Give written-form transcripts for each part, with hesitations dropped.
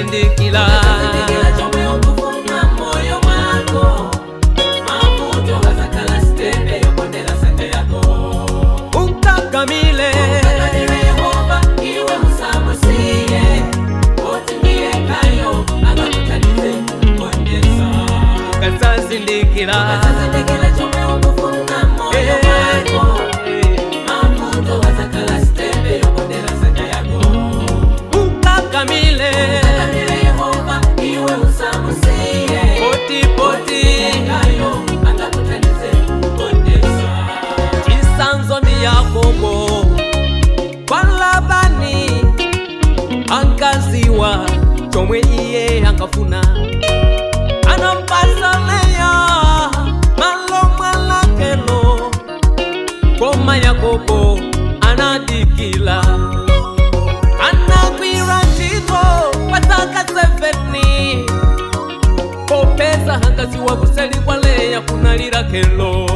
Ukazazindikira Ukazazindikira chomwe ukufuna moyo mwako, mavuto azakhala sitepe yokondera nsanja yako. Unkakamile. Ukakamile Yehova, iwe usamusiye, poti ndiye yekhayo angakuthandize kugonjetsa. Ukazazindikira. Ukazazindikira chomwe ukufuna moyo mwako, mavuto azakhala sitepe yokondera nsanja yako. Ukakamile. Ukakamile Yehova, iwe usamusiye, Poti poti yekhayo angakuthandize kugonjetsa. Chitsanzo ndi Yakobo kwa Labani, ankadziwa chomwe iye ankafuna, anampatsa Leya malo mwa Rakelo, koma Yakobo anadikila, anagwira ntchito kwa zaka 7, popeza ankadziwa kuseli kwa Leya kunali Rakelo.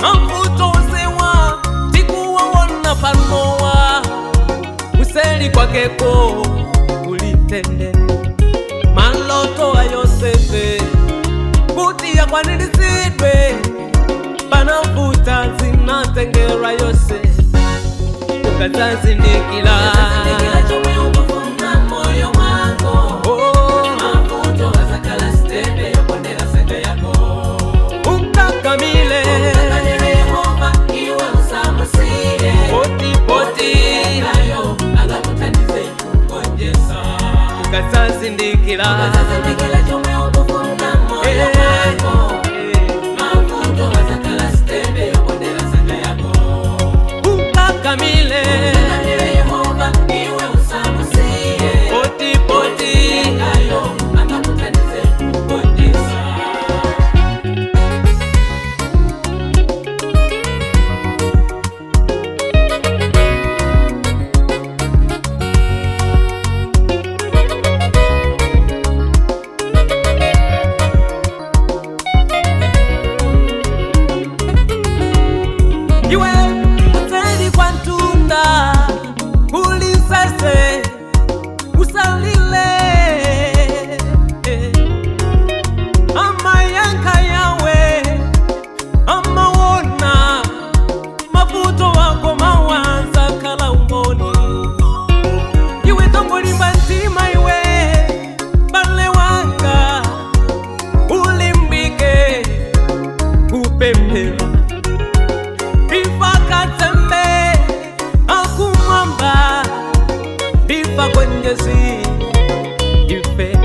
Mavuto onsewa tikuwaona panowa, kuseli kwakeko kuli mtendere. Maloto a Yosefe kuti akwaniritsidwe panavuta, zinatengera Yose. Ukazazindikira. Ukazazindikira chomwe ukufuna moyo mwako, Oh, mavuto azakhala sitepe yokondera nsanja yako. Ukakamile. Ukakamile Yehova, iwe usamusiye, Poti poti yekhayo angakuthandize kugonjetsa. Ukazazindikira. Ukazazindikira chomwe ukufuna moyo mwako, mavuto azakhala sitepe yokondera nsanja yako. Ukakamile. Ukakamile Yehova, iwe usamusiye, Poti poti yekhayo angakuthandize kugonjetsa. Iwe, kuseli kwa mtunda kuli msese, usalile. Amayankha Yawe, amawona mavuto wako, mawa adzakhala umboni. Iwe tongolimba mtima, iwe bale wanga, ulimbike kupemphera. Ndife akazembe akumwamba, ndife agonjetsi ife.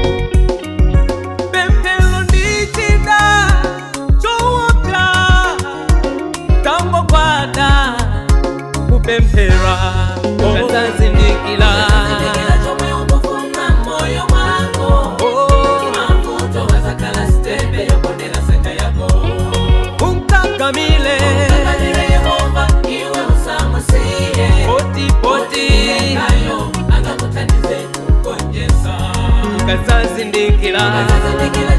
Pemphero ndi chida choopsa, tangogwada kupemphera ukazazindikira. Ukazazindikira chomwe ukufuna moyo mwako, Oh, mavuto azakhala sitepe yokondera nsanja yako. Unkakamile. Ukakamile Yehova, iwe usamusiye, Poti poti yekhayo angakuthandize kugonjetsa. Ukazazindikira. Ukazazindikira.